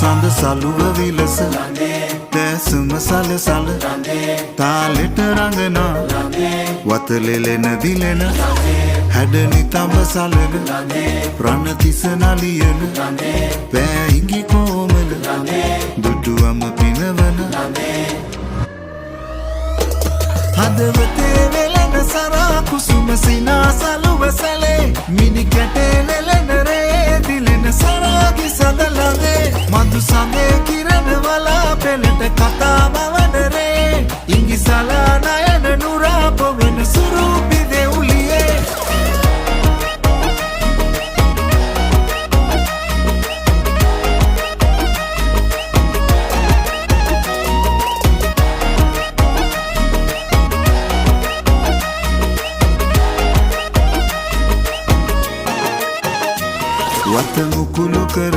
සඳ සලුව විලස තෑසම සලසල තාලෙට රඟනා වතලෙලෙන දිලෙන හැඩ නිතඹ සලන රණතිස නලියන පෑඉඟි කෝමල දුටුවම පිනවන හදවතේ වෙලෙන සරා කුසුම සිනා සලුව සැලේ මිනි කැටේ ලෙලෙන රේ දිලෙන සරාගි සඳ ළඟේ මధు සඳේ කිරණ වලා පෙළට කතා මවන.